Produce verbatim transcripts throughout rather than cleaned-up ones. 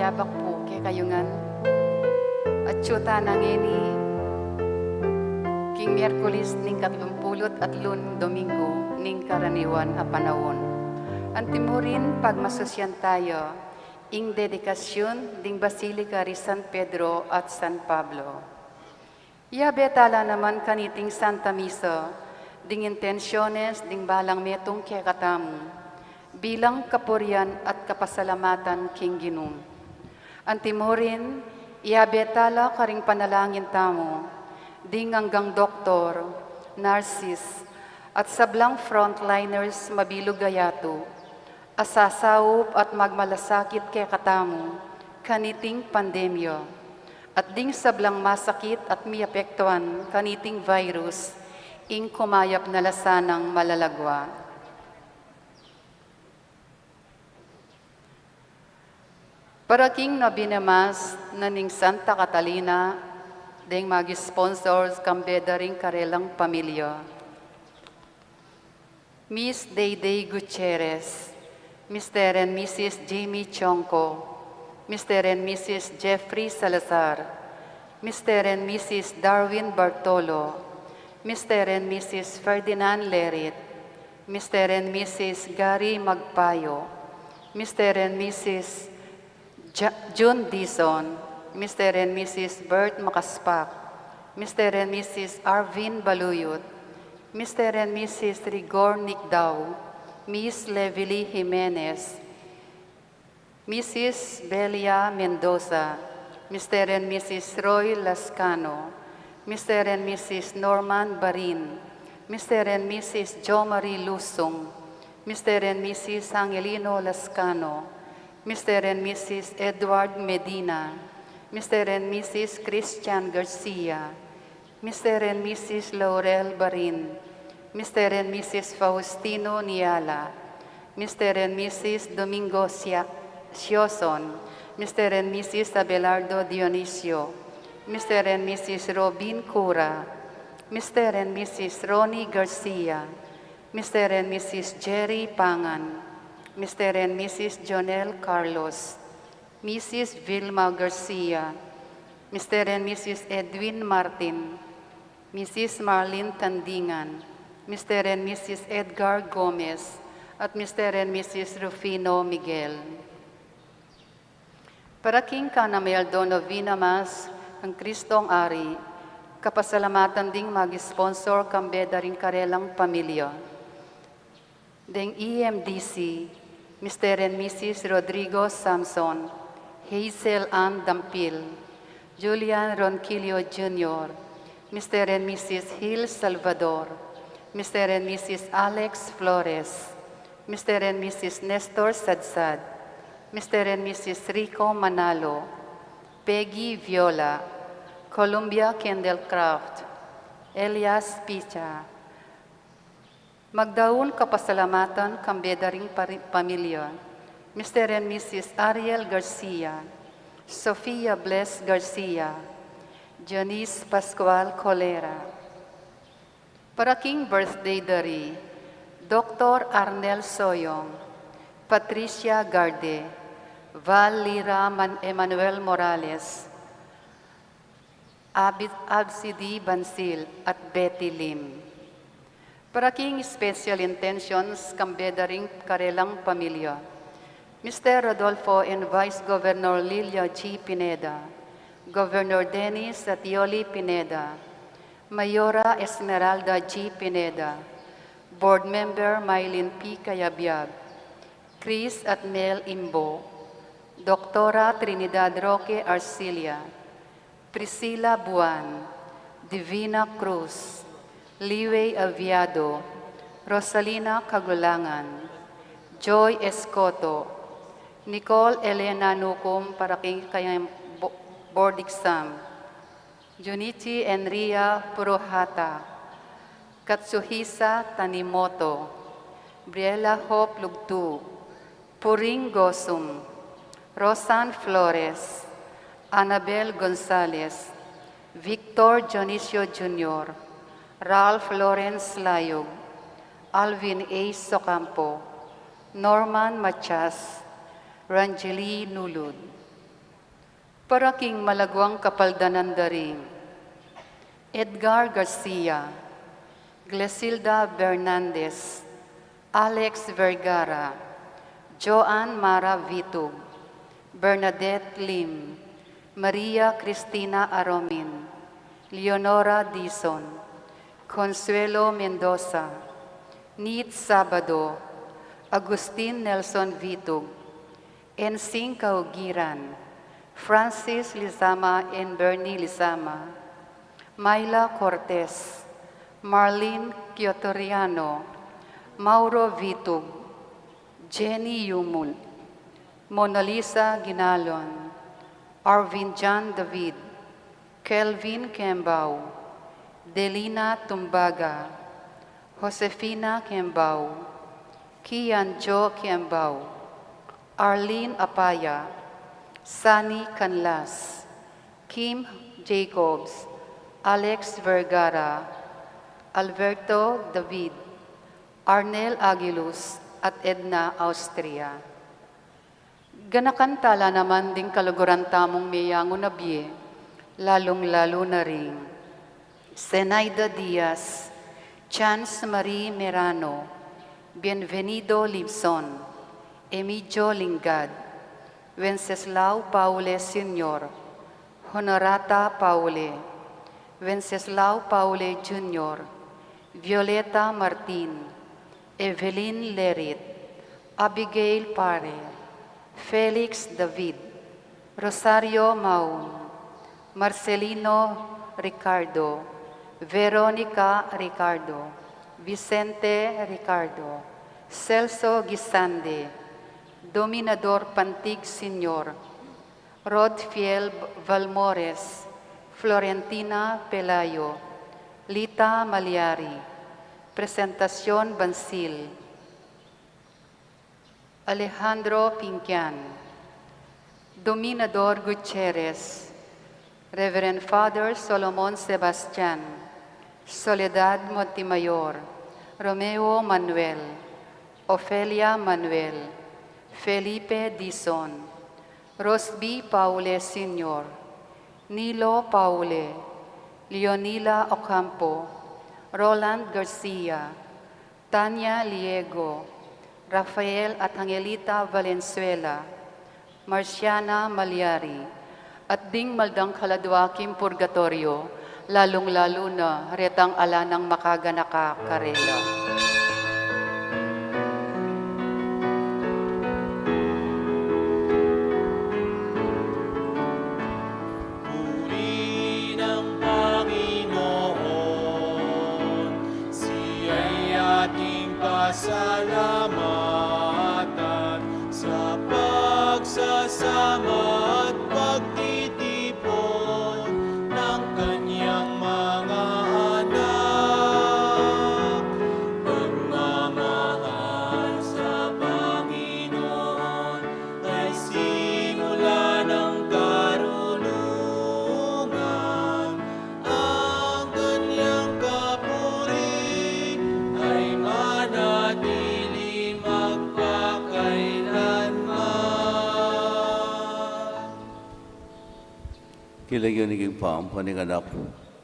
Yabak pu kekayu ngan. Atyu tana ngeni king Miyerkules ning katlumpulu't atlung Domingo ning karaniwan a panaun. Antimurin pagmasusyan taya ing dedikasyun ding Basilika ri San Pedro at San Pablo. Iyabe tala naman kaniting Santa Misa ding intensyones ding balang metung kekatamu bilang kapurian at kapasalamatan king Ginu. Antimurin, iyabe tala karing panalangin tamu ding anggang doktor, nurses, at sablang frontliners mabilug a yatu a sasaup at magmalasakit kekatamu kaniting pandemya, at ding sablang masakit at miapektuan kaniting virus, ing kumayap na la sanang malalagwa. Para king Novena Mass na ning Santa Catalina, deng mag-sponsors kambe da ring karelang pamilya. Miss Dayday Gutierrez, Mister and Missus Jimmy Chonco, Mister and Missus Jeffrey Salazar, Mister and Missus Darwin Bartolo, Mister and Missus Ferdinand Lerit, Mister and Missus Gary Magpayo, Mister and Missus Ja-, June Dizon, Mister and Missus Bert Makaspak, Mister and Missus Arvin Baluyot, Mister and Missus Rigor Nicdao, Miss Levily Jimenez, Missus Belia Mendoza, Mister and Missus Roy Lascano, Mister and Missus Norman Barin, Mister and Missus Jo Marie Lusung, Mister and Missus Angelino Lascano, Mister and Missus Edward Medina, Mister and Missus Christian Garcia, Mister and Missus Laurel Barin, Mister and Missus Faustino Niala, Mister and Missus Domingo Sia-, Sioson, Mister and Missus Abelardo Dionisio, Mister and Missus Robin Cura, Mister and Missus Ronnie Garcia, Mister and Missus Jerry Pangan, Mister and Missus Jonel Carlos, Missus Vilma Garcia, Mister and Missus Edwin Martin, Missus Marlene Tandingan, Mister and Missus Edgar Gomez, at Mister and Missus Rufino Miguel. Para king Cana Mayor Donovina Mas, ang Kristong Ari, kapasalamatan ding mag-sponsor kambe da ring karelang pamilya. Deng E M D C, Mister and Missus Rodrigo Samson, Hazel Ann Dampil, Julian Ronquillo Junior, Mister and Missus Hill Salvador, Mister and Missus Alex Flores, Mister and Missus Nestor Sadsad, Mister and Missus Rico Manalo, Peggy Viola, Columbia Candlecraft, Elias Picha, Magdaun kapasalamatan kambe da ring pari-, pamilya, Mister and Missus Ariel Garcia, Sofia Bless Garcia, Janice Pascual Colera. Para king birthday da ri Doktor Arnel Soyong, Patricia Garde, Val Lira Man-, Emmanuel Morales, Abid-, Absidi Bansil at Betty Lim. Para king special intentions, kambe da ring karelang pamilya, Mister Rodolfo and Vice Governor Lilia G Pineda, Governor Dennis at Yoli Pineda, Mayora Esmeralda G Pineda, Board Member Mylene P Cayabyab, Chris at Mel Imbo, Doktora Trinidad Roque Arcilia, Priscilla Buan, Divina Cruz, Liway Aviado, Rosalina Cagulangan, Joy Escoto, Nicole Elena Nucum para king kayang bo-, board exam, Junichi Enria Purohata, Katsuhisa Tanimoto, Briella Hope Lugtu, Puring Gosum, Rosan Flores, Annabel Gonzalez, Victor Dionisio Junior, Ralph Lawrence Layog, Alvin A Socampo, Norman Matias, Ranjeli Nulud. Para king malaguang kapaldanan da ring Edgar Garcia, Glesilda Bernandez, Alex Vergara, Joan Mara Vitug, Bernadette Lim, Maria Cristina Aromin, Leonora Dizon, Consuelo Mendoza, Nit Sabado, Agustin Nelson Vitug, Ensing Kaugiran, Francis Lizama and Bernie Lizama, Myla Cortez, Marlene Quiotoriano, Mauro Vitug, Jenny Yumul, Mona Lisa Ginalon, Arvin John David, Kelvin Kembao, Delina Tumbaga, Josefina Kembao, Kian Jo Kembao, Arlene Apaya, Sunny Canlas, Kim Jacobs, Alex Vergara, Alberto David, Arnel Aguiluz, at Edna Austria. Ganakan tala naman ding kaluguran tamung meyangu na bie, lalung-lalu na ring Zenaida Diaz, Chance Marie Merano, Bienvenido Libson, Emigio Lingad, Wenceslao Paule Senior, Honorata Paule, Wenceslao Paule Junior, Violeta Martin, Evelyn Lerit, Abigail Pare, Felix David, Rosario Maun, Marcelino Ricardo, Veronica Ricardo, Vicente Ricardo, Celso Guisande, Dominador Pantig Senior, Rodfiel Valmores, Florentina Pelayo, Lita Maliari, Presentacion Bansil, Alejandro Pinquian, Dominador Gutierrez, Reverend Father Solomon Sebastian, Soledad Montemayor, Romeo Manuel, Ofelia Manuel, Felipe Dizon, Rosby Paule Senior, Nilo Paule, Leonila Ocampo, Roland Garcia, Tanya Liego, Rafael at Angelita Valenzuela, Marciana Maliari, at ding maldang kaladua king purgatoryo, lalung-lalu na retang ala nang makaganaka karela. Purihin ang Panginoon, siya'y ating pasalamatan sa pagsasama at pagtitipon ng kanyang mga anak. Pagmamahal sa Panginoon ay simula ng karunungan, ang kanyang papuri ay manatili magpakailanman. King lagyu ning Ibpa, ampon ning Anak,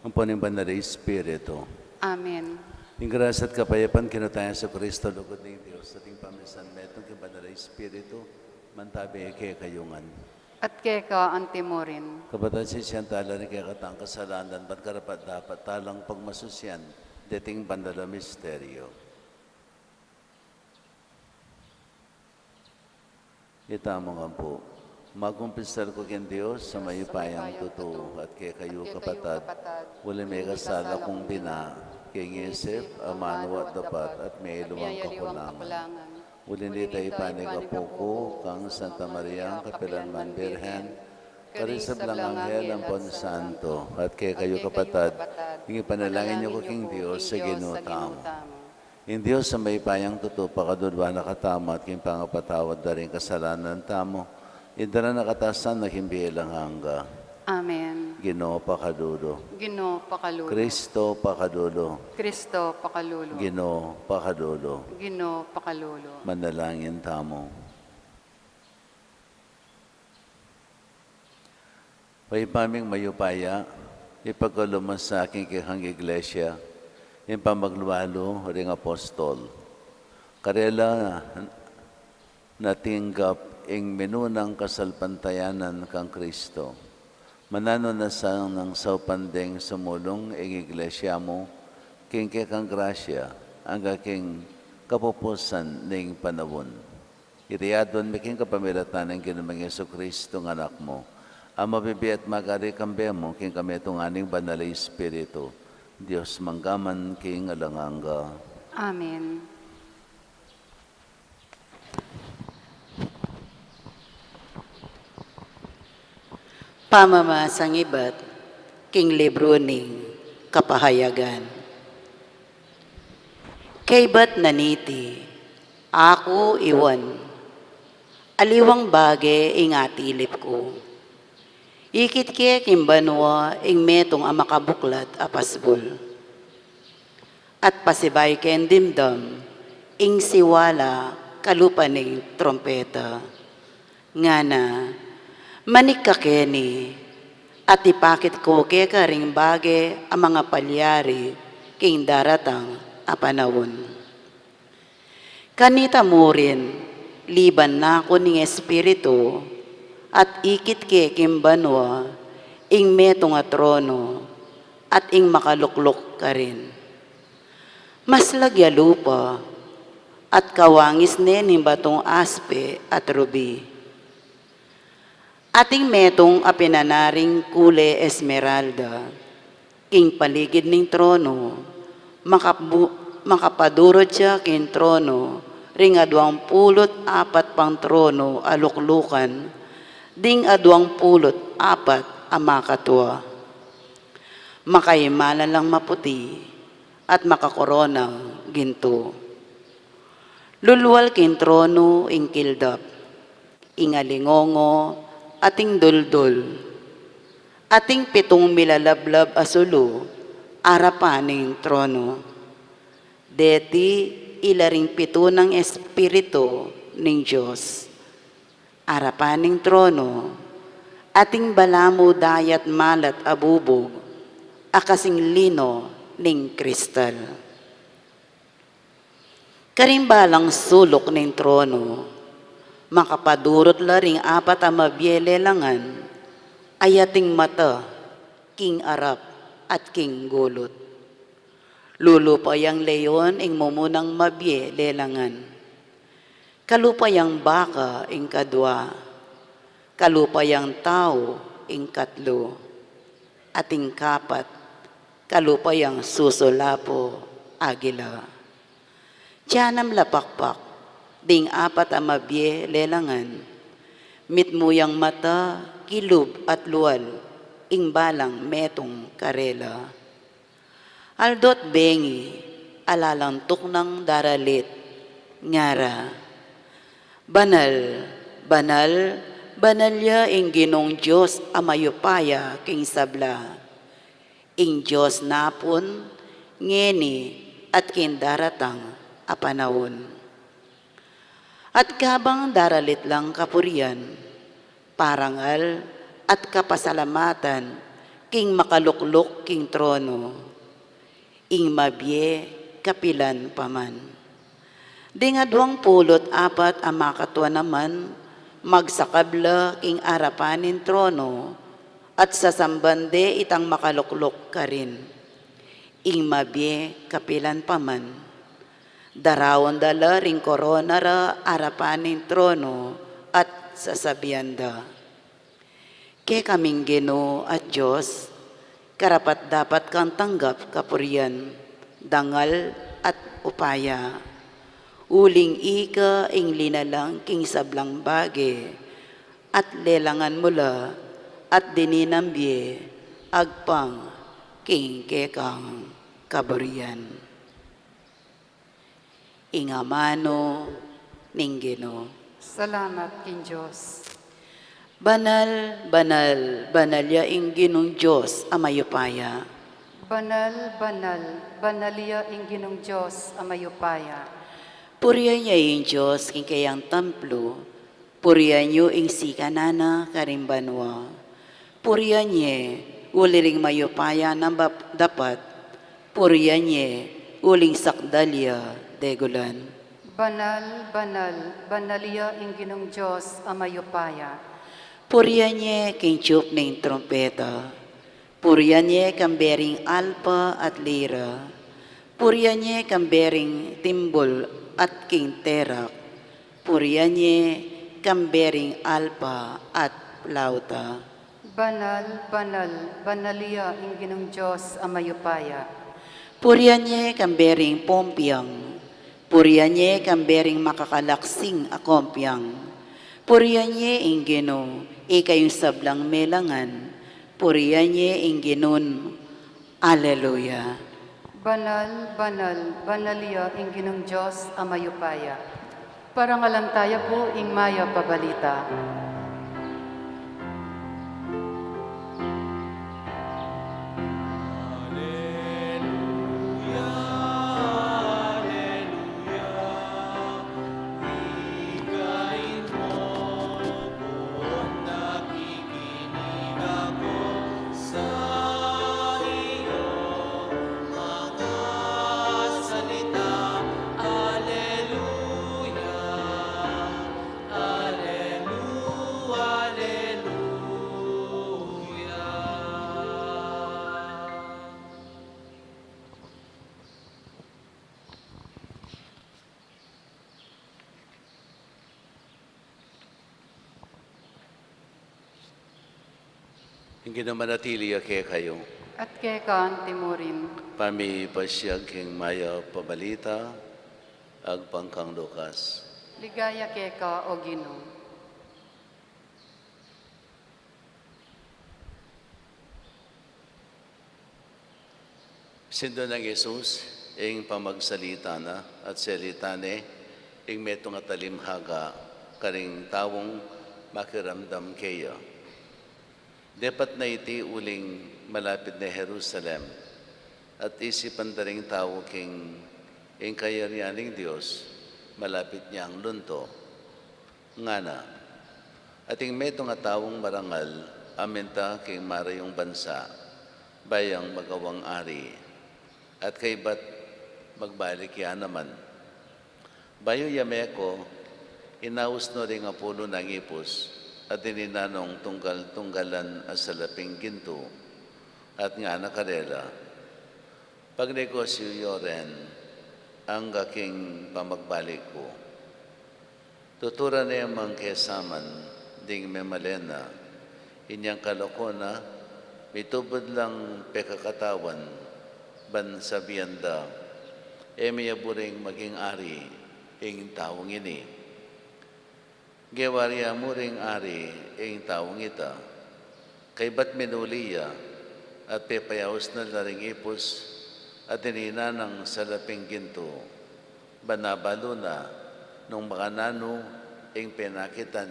ampon ning Banal a Espiritu. Amen. Ing grasya at kapayapan king Ginu tang Jesucristo, lugud ning Dios, at ing pamisan metung king Banal a Espiritu, mantabi kekayu ngan. At keka antimurin. Kapatad, sisian tala ring kekatang kasalanan, ban karapat-dapat talang pagmasusian deting banal a misteryo. Itamu ngan pu. Magkumpisal ku king Dios a mayupayang tutu, at kekayu, kapatad, uling mikasala kung bina, king isip, amanu at dapat, at miyaliwang kakulangan. Uling dita ipanyawad ku kang Santa Maria, kapilanman Birhen, karing sablang anghel ampon santo, at kekayu, kapatad, ing ipanalangin yu ku king Dios a Ginu tamu. Ing Dios a mayupayang tutu pakalulu na katamu at king pangapatawad da ring kasalanan tamu, idala na katamu king bie alang angga. Amen. Ginu, pakalulu. Ginu, pakalulu. Kristo, pakalulu. Kristo, pakalulu. Ginu, pakalulu. Ginu, pakalulu. Manalangin tamu. O Ibpa ming mayupaya, ipagkalub mu sa king kekang Iglesia ing pamaglualu ring apostol. Karela na tinggap ing minunang kasalpantayanan kang Kristo. Mananu na sanang saupan deng sumulung ing Iglesia mu king kekang grasya angga king kapupusan ning panaun. Iti aduan mi king kapamilatan ning Ginu ming Jesucristo nga Anak mu, a mabibie at magari kambe mu king kamitungan ning Banal a Espiritu, Dios mangga man king alang angga. Amen. Pamamasang ibat king libru ning Kapahayagan. Kaybat na niti, aku i Juan, aliwang bage ing atilip ku. Ikit ke king banua ing metung a makabuklat a pasbul, at pasibayu keng dimdam ing siwala kalupa ning trumpeta. Ngana, manik ka keni, at ipakit ku keka ring bage a mangapalyari king daratang a panaun. Kanita murin, liban na ku ning Espiritu, at ikit ke king banua ing metung a trono, at ing makalukluk karin. Maslag ya lupa, at kawangis ne ning batung aspe at rubi. Ating metung a pinanaring kule esmeralda king paligid ning trono, makabu-, makapadurut ya king trono ring aduang pulu't apat pang trono a luklukan ding aduang pulu't apat a makatua. Makaimalan lang maputi at makakoronang gintu. Lulwal king trono ing kildap, ing alingongo, at ing duldul, at ing pitung milalablab a sulu arapan ning trono. Deti ila ring pitu nang espiritu ning Dios arapan ning trono, at ing balamu dayat malat a bubug a kasing lino ning kristal. Karing balang suluk ning trono, makapadurut la ring apat a mabie lelangan a yating mata king arap at king gulut. Lulupa yang leon ing mumunang mabie lelangan. Kalupa yang baka ing kadua. Kalupa yang tau ing katlu. At ing kapat, kalupa yang susulapu agila. Tianam la pakpak ding apat a mabie lelangan. Mitmu yang mata, kilub at lual ing balang metung karela. Aldo't bengi, ala lang tuknang daralit, ngara, banal, banal, banal ya ing Ginung Dios a mayupaya king sabla, ing Dios napun, ngeni, at king daratang a panaun. At kabang daralit lang kapurian, parangal at kapasalamatan king makalukluk king trono, ing mabie kapilan pa man. Ding aduang pulu't apat a makatua naman magsakab la king arapan ning trono at sasamban de itang makalukluk karin, ing mabie kapilan pa man. Daraun da la ring korona ra arapan ning trono at sasabian da, Kekaming Ginu at Dios, karapat-dapat kang tanggap kapurian, dangal at upaya. Uling ika ing linalang king sablang bage, at lelangan mu la, at dininambi agpang king kekang kaburian. Ing amanu ning Ginu. Salamat king Dios. Banal, banal, banal ya ing Ginung Dios a mayupaya. Banal, banal, banal ya ing Ginung Dios a mayupaya. Purian ya ing Dios king keyang templo, purian yu ing sikanan na karing banua. Purian ye, uli ring mayupaya nang bap-, dapat, purian ye, uling sakdal ya degulan. Banal, banal, banal ya ing Ginung Dios a mayupaya. Purian ye king tiup ning trumpeta. Purian ye kambe ring alpa at lira. Purian ye kambe ring timbul at king terak. Purian ye kambe ring alpa at plauta. Banal, banal, banal ya ing Ginung Dios a mayupaya. Purian ye kambe ring pompiang. Purian ye kambe ring makakalaksing a kompiang. Purian ye ing Ginu, ikayung sablang melangan. Purian ye ing Ginun. Aleluya. Banal, banal, banal ya ing Ginung Dios a mayupaya. Parangalan taya pu ing mayap a balita. Ing Ginu manatili ya kekayu. At keka antimurin. Pamipasiag king mayap a balita agpang kang Lukas. Ligaya keka, o Ginu. Sindu nang Jesus ing pamagsalita na at selita ne ing metung a talimhaga karing taung makiramdam keya. Depat na iti uling malapit ne Jerusalem, at isipan da ring tau king ing kayarian ning Dios malapit neng lunto. Ngana, ating metung a taung marangal a minta king marayung bansa, ba yang magawang ari, at kaybat magbalik ya naman. Bayu ya meko, inaus no ring apulu nang ipus, at dininan nong tunggal-tunggalan a salaping gintu, at ngana karela, "Pagnegosyu yo ren angga king pamagbalik ku." Tuturan ne mang kesaman ding memalen na, inyang kaloko na, mitubud lang pekakatawan, ban sabian da, "E me ya buring maging ari ing taung ini." Gewa ria mu ring ari ing taung ita. Kaybat minuli ya, at pepayaus na la ring ipus, at dininan nang salaping gintu, ban abalu na nung makananu ing penakitan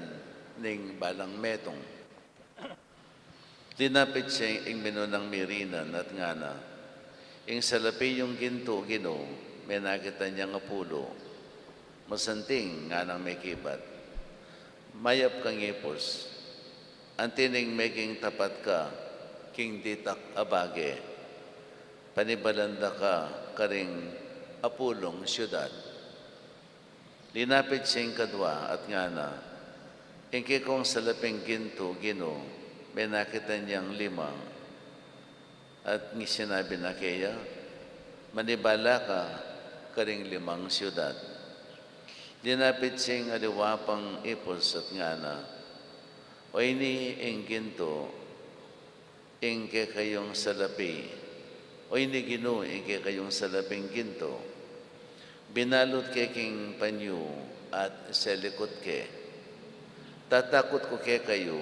ning balang metung. Linapit ya ing minunang mirinan at ngana, "Ing salapi yung gintu, Ginu, menakitan yang apulu." "Masanting," nganang mekibat, "mayap kang ipus. Anti ning meging tapat ka king ditak a bage, panibalan da ka karing apulung siudad." Linapit ya ing kadwa at ngana, "Ing kekong salaping gintu, Ginu, menakitan yang lima." At sinabi na keya, "Manibala ka karing limang siudad." Linapit ya ing aliwa pang ipus at ngana, "O ini ing gintu, ing kekayung salapi. O ini, Ginu, ing kekayung salaping gintu. Binalut ke king panyu at selikut ke. Tatakut ku kekayu,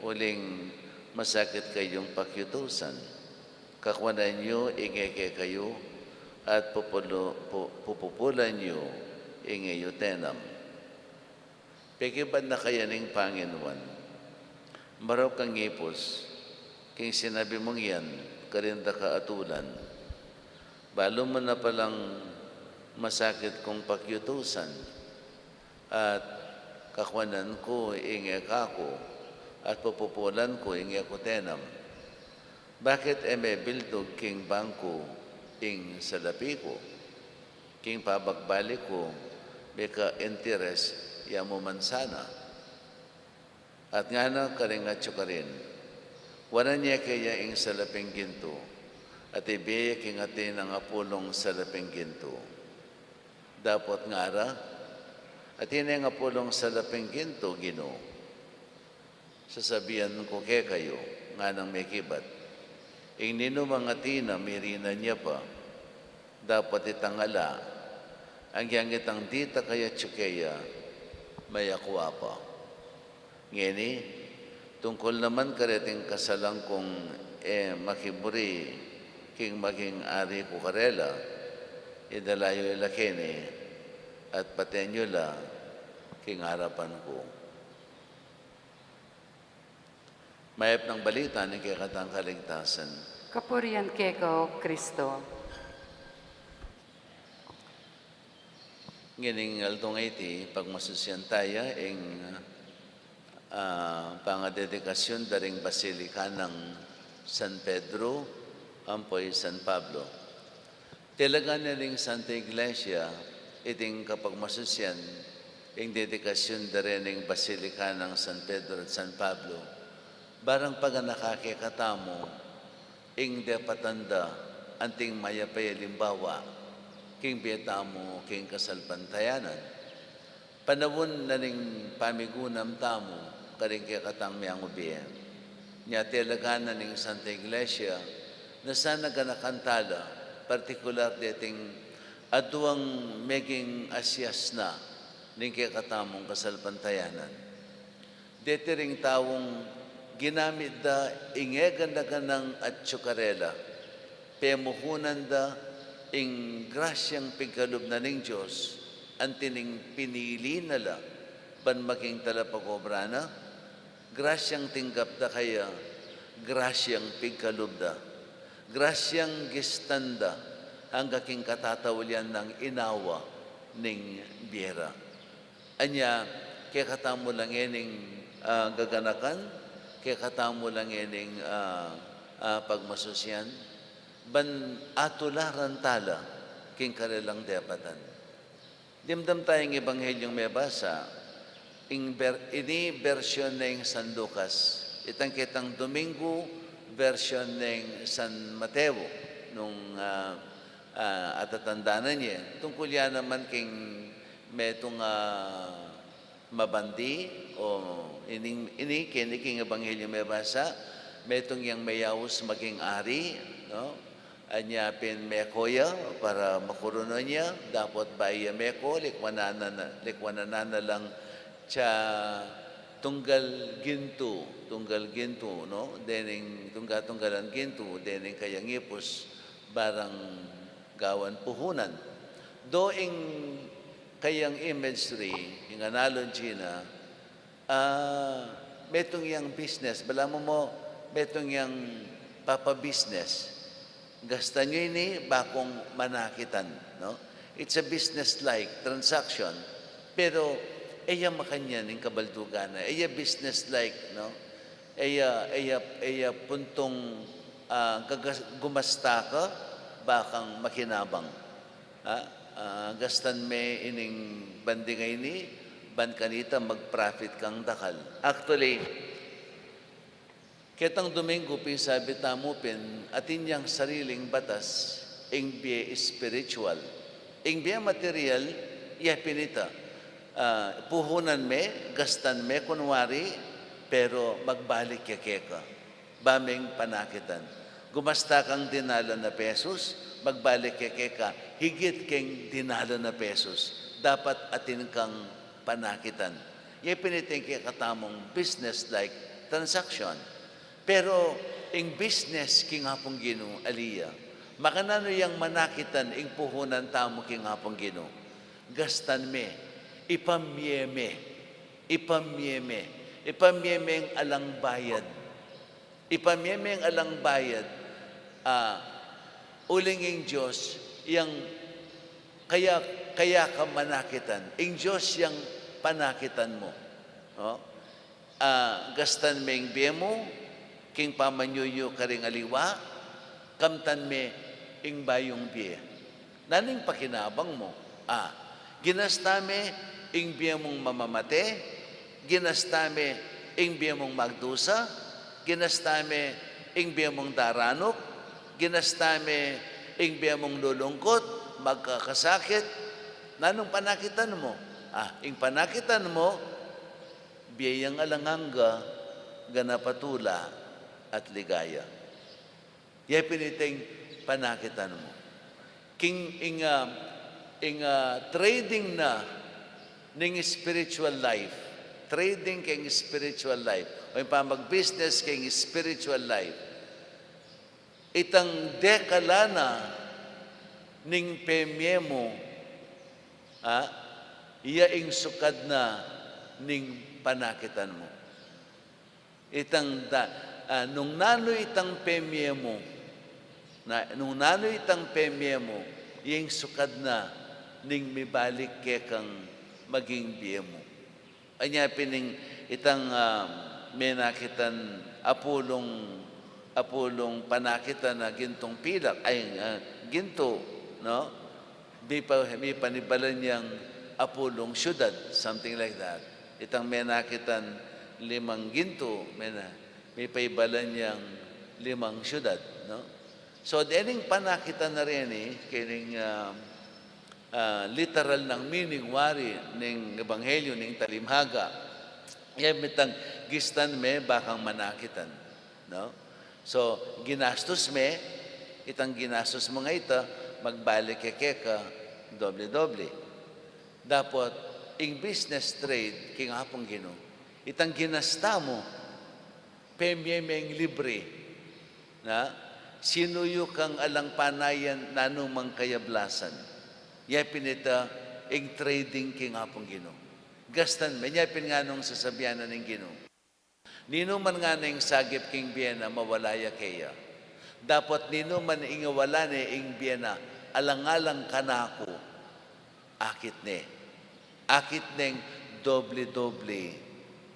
uling masakit kayung pakiutusan. Kakuanan yu ing e kekayu, at pupulu-, pu-, pupupulan yu ing e yu tenam." Pekibat na kaya ning Panginoon, "Marok kang ipus, king sinabi mung yan karing dakal a tulan. Balu mu na palang masakit kung pakiutusan, at kakuanan ku ing e kaku, at pupupulan ku ing e ku tenam? Bakit e mebildug king bangku ing salapi ku? King pabagbalik ku, mika interes ya mu man sana. At ngana karing atyu karin, wanan ye keya ing salaping gintu, at ibie ye king atin a ngapulung salaping gintu. Dapot ngara, atin a ngapulung salaping gintu, Ginu. Sasabian ku kekayu, nganang mekibat, ing ninumang atin a mirinan ya pa, dapot itang ala, agyang itang ditak a atyu keya, mayakua pa. Ngeni, tungkul naman kareting kasalan kung e makiburi king maging ari ku karela, idala yu la keni, at paten yu la king arapan ku. Mayap a balita ning kekatang kaligtasan. Kapurian keka, O Kristo. Ngening aldo ngeni, pagmasusian taya ing, ah, pangadedikasyun da ring Basilika nang San Pedro ampo i San Pablo. Telagan na ning Santa Iglesia iting kapagmasusian ing dedikasyun da ring Basilika nang San Pedro at San Pablo, barang paganaka kekatamu ing depatan da anting mayap a alimbawa king bie tamu king kasalpantayanan. Panaun na ning pamigunam tamu karing kekatang meangu bie. Nya telagan na ning Santa Iglesia na sana ganakan tala, partikular deting aduang meging asias na ning kekatamung kasalpantayanan. Deti ring taung ginamit da ing e gana-ganang atyu karela, pemuhunan da ing grasyang pigkalub na ning Dios, anti ning pinili na la ban maging talapag-obra na, grasyang tinggap da kaya, grasyang pigkalub da, grasyang gistan da, angga king katataulian nang inawa ning bie ra. Anya, kekatamu la ngening, ah, gaganakan, kekatamu la ngening, ah, ah, pagmasusian, ban atularan tala king karelang depatan. Dimdam taya ing Ebanghelyung mebasa, ing ber-, ini bersyon neng San Lucas, itang ketang Domingo, bersyon neng San Mateo, nung, ah, ah, atatandanan ye. Tungkul ya naman king metung, ah, mabandi, o ining, ini, keni king Ebanghelyung mebasa, metung yang meyaus maging ari, no? Anya pin meko ya para makurunan ya, dapot bayu ya meko, likwanan na, likwanan na lang tsa tunggal gintu, tunggal gintu, no? Dening tungga-tunggalan gintu, dening kayang ipus, barang gawan puhunan. Do ing kayang imagery, ing analogy na, ah, metung yang business, balamu mo, metung yang papa-business. Gastan yu ini bakung manakitan, no? It's a business-like transaction, pero e ya makanyan ing kabaldugan na, e ya business-like, no? E ya, e ya, e ya puntung, ah, gagas-, gumasta ka, ba kang makinabang. Ah, ah, gastan me ining banding a ini, ban kanita mag-profit kang dakal. Actually, ketang Domingo, pin sabi tamu pin, atin yang sariling batas, ing bie spiritual. Ing bie material, ya pin ita. Ah, puhunan me, gastan me, kunwari, pero magbalik ya keka. Ba meng panakitan. Gumasta kang dinalan a pesos, magbalik ya keka higit keng dinalan a pesos. Dapat atin kang panakitan. Ya pin ita ing kekatamung business-like transaction. Pero ing business king Apung Ginu, ali ya. Makananu yang manakitan ing puhunan tamu king Apung Ginu? Gastan me, ipamie me, ipamie me, ipamie meng alang bayad. Ipamie meng alang bayad, ah, uling ing Dios yang kaya, kaya ka manakitan. Ing Dios yang panakitan mu. No? A, gastan me ing bie mu king pamanyuyu karing aliwa, kamtan me ing bayung bie. Nanu ing pakinabang mu? A, ginasta me ing bie mung mamamate, ginasta me ing bie mung magdusa, ginasta me ing bie mung daranup, ginasta me ing bie mung lulungkut, magkakasakit. Nanung panakitan mu? A, ing panakitan mu, bie yang alang angga, ganap a tula at ligaya. Ya pin iting panakitan mu. King, ing, ah, ing, ah, trading na ning spiritual life. Trading king spiritual life. O ing pamag-business king spiritual life. Itang dekala na ning pemie mu, a, iya ing sukad na ning panakitan mu. Itang da-, a, nung nanu itang pemie mu, na, nung nanu itang pemie mu, iya ing sukad na ning mibalik kekang maging bie mu. Anya pin ing itang, ah, menakitan apulung, apulung panakitan a gintung pilak, ay, ah, gintu, no? Mipa-, mipanibalan yang apulung syudad, something like that. Itang menakitan limang gintu, mena-, mipaibalan yang limang syudad, no? So, dening panakitan na reni, kening, ah, ah, literal nang meaning wari ning ebanghelyo ning Talinghaga. Iya mitang gistan me bakang manakitan, no? So, ginastus me, itang ginastus mu nga ita, magbalik ya keka doble-doble. Dapot, ing business trade, king Apung Ginu, itang ginasta mu, pemie meng libre, na, sinuyu kang alang panayan nanumang kayablasan. Ya pin ita ing trading king Apung Ginu. Gastan me, ya pin nganung sasabian na ning Ginu. Ninuman ngana ing sagip king bie na mawala ya keya. Dapot ninuman ing awala ne ing bie na alang-alang kanaku, akit ne. Akit neng doble-doble.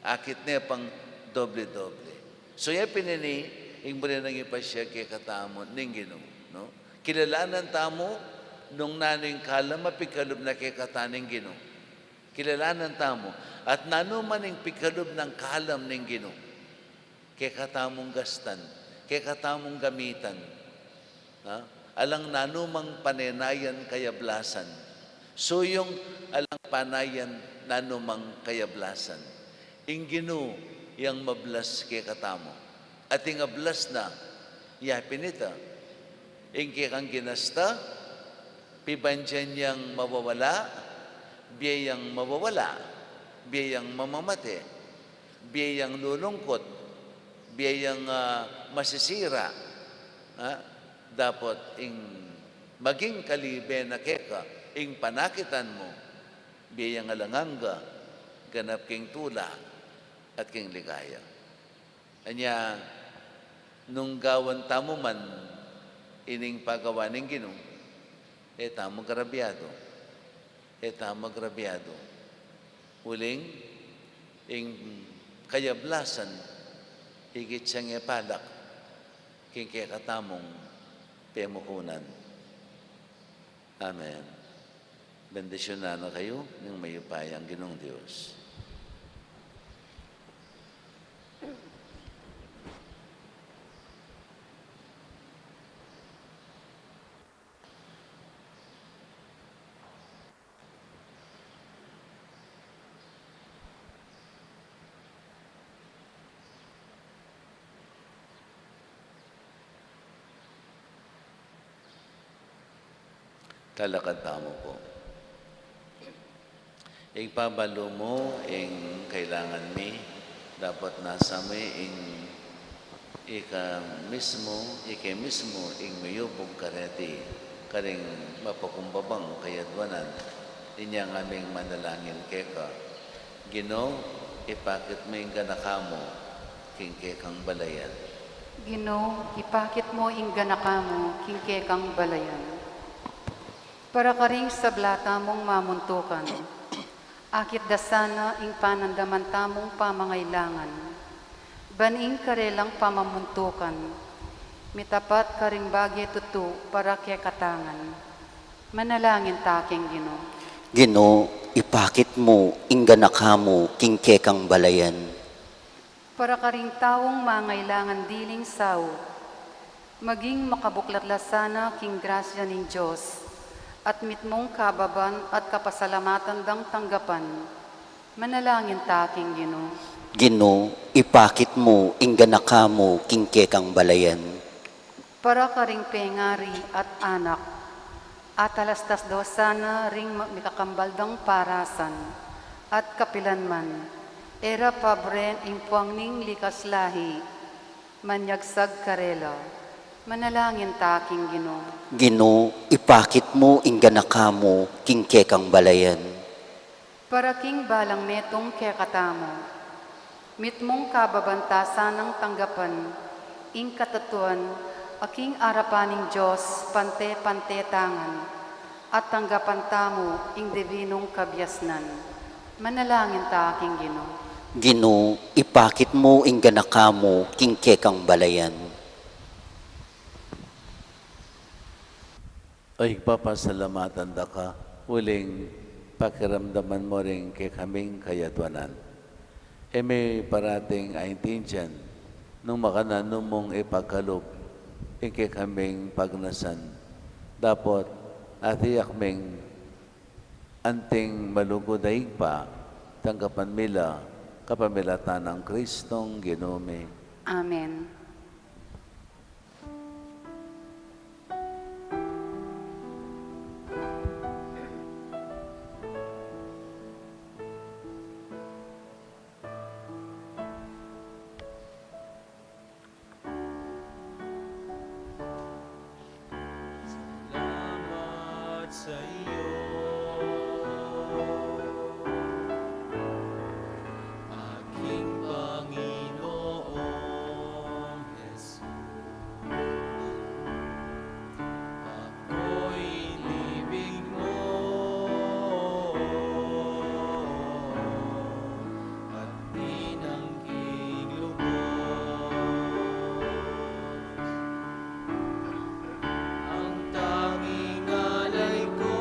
Akit ne pang doble-doble. So, ya pin ini, ing buri nang ipasiag kekatamu ning Ginu, no? Kilalanan tamu, nung nanu ing kalam a pigkalub na kekatamu ning Ginu. Kilalanan tamu, at nanu man ing pigkalub nang kalam ning Ginu. Kekatamung gastan, kekatamung gamitan. Ha? Alang nanumang panenayan kayablasan. Suyung alang panayan nanumang kayablasan. Ing Ginu yang mablas kekatamu. At ing ablas na, ya pin ita. Ing kekang ginasta, pibandian yang mawawala, bie yang mawawala, bie yang mamamate, bie yang lulungkut, bie yang, ah, masisira. Ha? Dapot ing maging kalibe na keka, ing panakitan mu, bie yang alang angga, ganap king tula at king ligaya. Anya, nung gawan tamu man ining pagawa ning Ginu, e tamu agrabyadu. E tamu agrabyadu. Uling, ing kayablasan, igit siyang ipalak king kekatamung pemuhunan. Amen. Bendisyunan na kayu ning mayupayang Ginung Dios. Talakad tamu pu. Ibpa, balu mu ing kailangan mi, dapot nasa mi ing ika mismu, ika mismu ing miyubug kareti, karing mapakumbabang kayadwanan, inya ngaming manalangin keka. Ginu, ipakit mu ing ganaka mu king kekang balayan. Ginu, ipakit mu ing ganaka mu king kekang balayan. Para karing sabla tamung mamuntukan, Akit da sana ing panandaman tamung pamangailangan, ban ing karelang pamamuntukan mitapat karing bage tutu para kekatangan. Manalangin ta king Ginu. Ginu, ipakit mu ing ganaka mu king kekang balayan. Para karing taung mangailangan diling saup, maging makabuklat la sana king grasya ning Dios, at mitmung kababan at kapasalamatan dang tanggapan. Manalangin ta king Ginu. Ginu, ipakit mu ing ganaka mu king kekang balayan. Para karing pengari at anak, atalastas do sana ring ma-, mikakambal dang parasan, at kapilan man, e ra pabren ing puang ning likas lahi, manyagsag karela. Manalangin ta king Ginu. Ginu, ipakit mu ing ganaka mu king kekang balayan. Para king balang metung kekatamu, mitmung kababan ta sanang tanggapan ing katatuan a king arapan ning Dios pante-pante tangan, at tanggapan tamu ing dibinung kabiasnan. Manalangin ta king Ginu. Ginu, ipakit mu ing ganaka mu king kekang balayan. O Ibpa, pasalamatan da ka, uling pakiramdaman mu ring kekaming kayadwanan. E mi parating aintindian nung makananu mung ipagkalub ing kekaming pagnasan. Dapot atiak ming anting malugud a Ibpa, tanggapan mi la kapamilatan nang Kristong Ginu mi. Amen. Salamat sa iyo, aking Panginoong Jesus. Ako'y inibig mo at di nang kiglubos. Ang tanging alay ko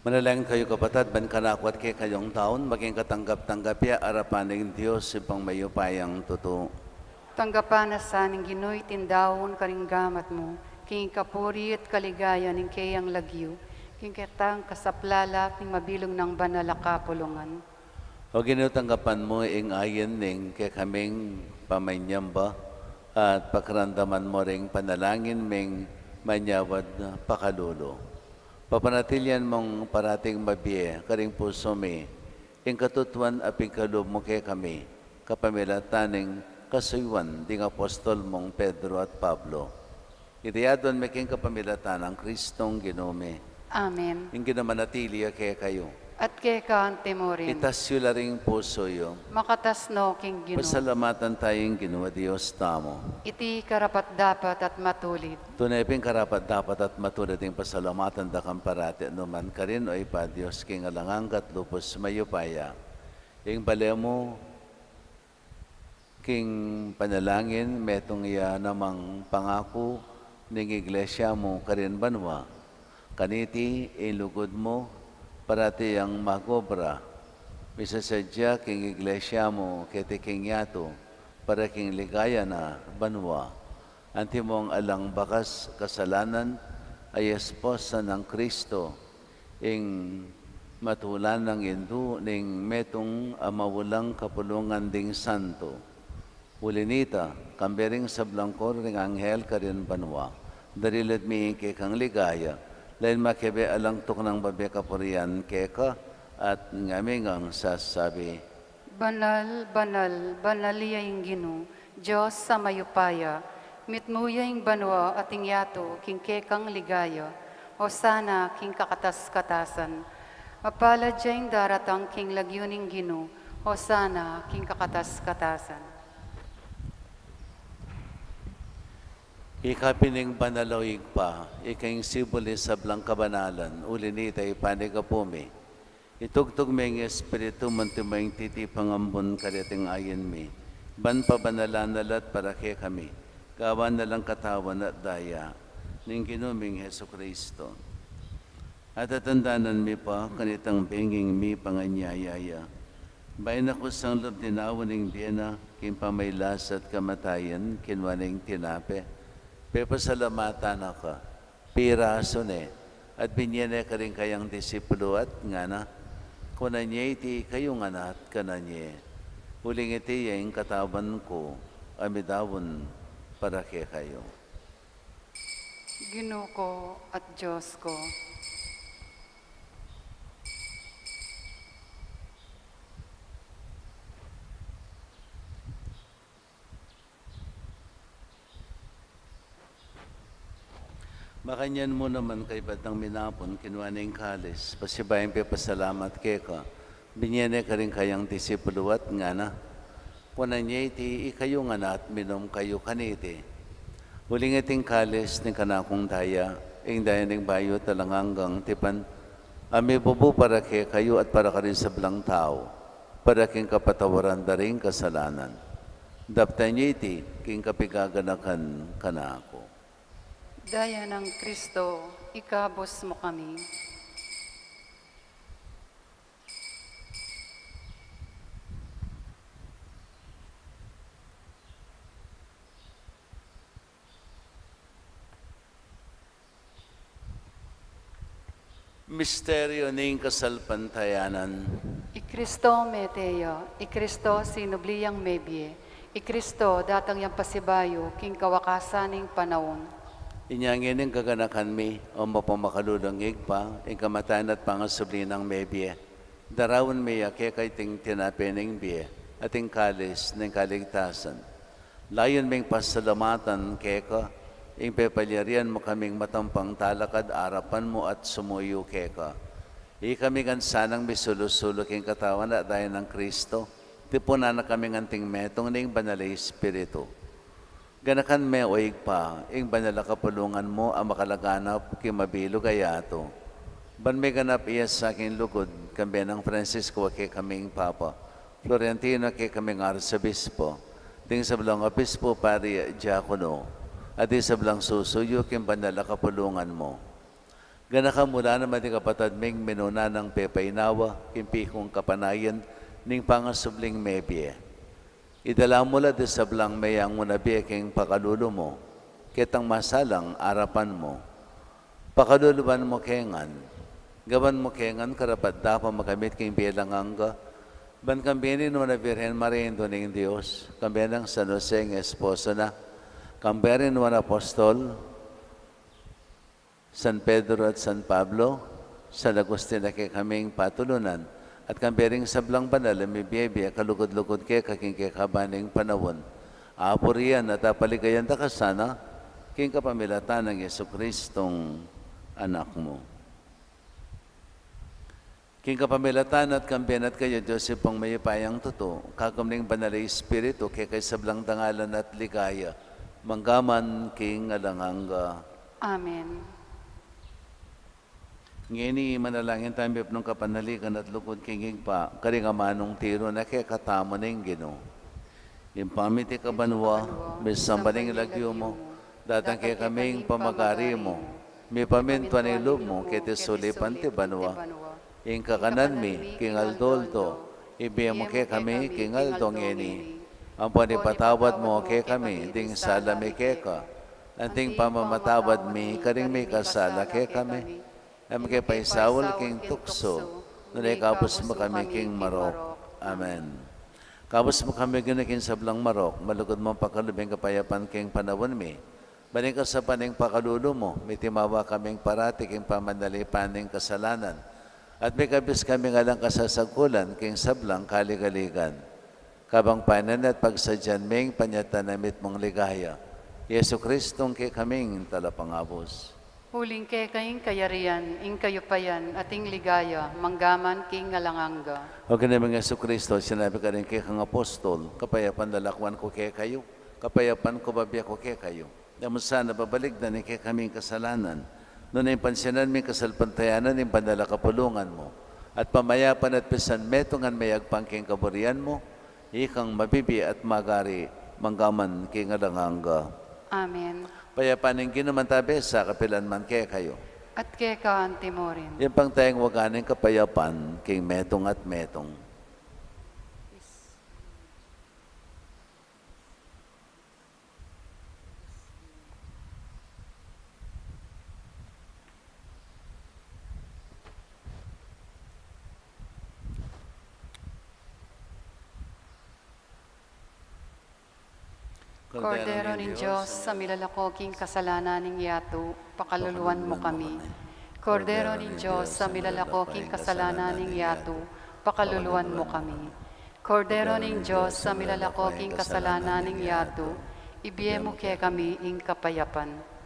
Manalangin kayu, kapatad, ban kanaku at kekayung daun, maging katanggap-tanggap ya arapan ning Dios, Ibpang mayupayang tutu. Tanggapan na sa ning Ginu iting daun karing gamat mu, king kapurian at kaligayan ning keyang lagyu, king kekatang kasaplalan at ning mabilug nang banal a kapulungan. O Ginu, tanggapan mu ing ain ning kekaming pamanyamba, at pakiramdaman mu ring panalangin ming manyawad pakalulu. Papanatilian mung parating mabie karing pusu mi ing katutuan a pigkalub mu kekami, kapamilatan ning kasuyuan ding apostol mung Pedro at Pablo. Iti aduan mi king kapamilatan nang Kristong Ginu mi. Amen. Ing Ginu manatili ya kekayu. At keka antimurin. Itas yu la ring pusu yu. Makatas no king Ginu. Pasalamatan taya ing Ginu a Dios tamu. Iti karapat-dapat at matulid. Tune pin karapat-dapat at matulid ing pasalamatan da ka parati at nukarin man, karin, o Ibpa, Dios king alang angga at lubus mayupaya. Ing bale mu king panalangin, metung ya namang pangaku ning Iglesia mu karin banua. Kaniti ing lugud mu parati yang mag-obra misasadya king Iglesia mu keti king yatu, para king ligaya na banua. Antimong alang bakas kasalanan a esposa nang Kristo, ing matulang indu ning metung a maulang kapulungan ding santo. Uli nita, kambe ring sablang koro ring anghel karin banua, darilat mi ing kekang ligaya, lain makebe alang tuknang babie kapurian keka, at ngami ngang sasabi: Banal, banal, banal ya ing Ginu, Dios a mayupaya, mitmu ya ing banua at ing yatu king kekang ligaya. Hosana king kakatas-katasan. Mapalad ya ing daratang king lagyu ning Ginu. Hosana king kakatas-katasan. Ika pin ing banal, o Ibpa, ika ing simbulu ning sablang kabanalan, uli nita ipanyawad mi. Itugtug me ing Espiritu mu, antimong titipang ambun kareting ain mi, ban pabanalan na la at para kekami gawan na lang katawan at daya ning Ginu ming Jesucristo. At tatandanan mi pa kanitang benging mipanganyaya ya, bayu na kusang lub dinaun ing bie na king pamagkasakit at kamatayan, kinua ne ing tinape, pepasalamatan na ka, pirasu ne, at binie ne karing kayang disipulu at ngana: Kunan ye iti ikayu ngan at kanan ye, uling iti ya ing katawan ku a midaun para kekayu. Ginu ku at Dios ku. Makanyan mu naman, kaybat nang minapun, kinua ne ing kalis, pasibayu yang pepasalamat keka, binie ne karing kayang disipulu at ngana: Kunan ye iti ikayu ngan at minum kayu kaniti, uling iti ing kalis ning kanakung daya, ing daya ning bayu at alang anggang tipan, a mibubu para kekayu at para karing sablang tau, para king kapatawaran da ring kasalanan. Daptan ye iti king kapigaganakan kanaku. Daya nang Kristo, ikabus mu kami. Misteryu ning kasalpantayanan. I Kristo mete ya, i Kristo sinubli yang mebie, i Kristo datang yang pasibayu king kawakasan ning panaun. Inya ngeni gaganakan mi, o mapamakalulung Ibpa, ing kamatayan at pangasubli nang mebie. Daraun mi ya keka iting tinape ning bie at ing kalis ning kaligtasan. Layun ming pasalamatan keka ing pepalyarian mu kaming matampang talakad arapan mu at sumuyu keka. Ikami ngan sanang misulu-sulu king katawan at daya nang Kristo, tipunan na kaming anting metung ning Banal a Espiritu. Ganakan me, o Ibpa, ing banal a kapulungan mu a makalaganap king mabilug a yatu, ban miganap ya sa king lugud, kambe nang Francisco a kekaming Papa, Florentino a kekaming Arsobispo, ding sablang obispo, pari, diakono, at ding sablang susuyu king banal a kapulungan mu. Ganaka mu la naman ding kapatad ming minuna nang pepainawa king pikung kapanayan ning pangasubling mebie. Idala mu la ding sablang meyang una bie king pakalulu mu, ketang masalang arapan mu. Pakaluluan mu ke ngan, gawan mu ke ngan karapat-dapat makamit king bie alang angga, ban kambe ning Nuan a Virgen Maria, Indu ning Dios, kambe nang San Jose ing esposo na, kambe ring Nuan a Apostol, San Pedro at San Pablo, San Agustin a kekaming patulunan, at kambe ring sablang banal a mibie-bie a kalugud-lugud keka king kekaban ning panaun, apurian at apaligayan da ka sana, king kapamilatan nang Jesucristong Anak mu. King kapamilatan na at kambe na at kaya, Dios Ibpang mayupayang tutu, kagum ning Banal a Espiritu, keka ing sablang dangalan at ligaya, mangga man king alang angga. Amen. Ngeni, manalangin tamu mipnung kapanaligan at lugud king Ibpa, karing amanung tiru na kekatamu ning Ginu. Ibpa mi, atiu ka banua, misamban ya ing lagyu mu, datang kekami ing pamagari mu, mipamintuan ing lub mu keti sulip anti banua. Ing kakanan mi king aldo-aldo ibie mu kekami king aldo ngeni. Ampon ipatawad mu kekami ding sala mi keka, anti ing pamamatawad mi karing mikasala kekami. E mu ke paisaul king tuksu, nune ikabus mu kami king marok. Amen. Ikabus mu kami, Ginu, king sablang marok, malugud mung pakalub ing kapayapan king panaun mi. Ban king kasapan ning pakalulu mu, mitimawa kaming parati king pamanalipan ning kasalanan, at mikabus kaming alang kasasagkulan king sablang kaligaligan. Kabang painan at pagsadyan mi ing panyatang na mitmung ligaya, Jesucristong kekaming Talapangabus. Uling keka ing kayarian, ing kayupayan, at ing ligaya, mangga man king alang angga. O Ginu ming Jesucristo, sinabi mu karing kekang apostol, kapayapan lalakwan ku kekayu, kapayapan ku babie ku kekayu. E mu sana babalikdan ing kekaming kasalanan, nune pansinan ming kasalpantayanan ning banal a kapulungan mu, at pamayapan at pisanmetungan meyagpang king kaburian mu, ikang mabibie at magari, mangga man king alang angga. Amen. Ing kapayapan ning Ginu mantabe sa kapilan man kekayu. At keka anti mu rin. Ing pangtayang waga ning kapayapan king metung at metung. Kordero ning Dios, a milalako king kasalanan ning yatu, pakaluluan mu kami. Kordero ning Dios, a milalako king kasalanan ning yatu, pakaluluan mu kami. Kordero ning Dios, a milalako king kasalanan ning yatu, ibie mu kekami ing kapayapan.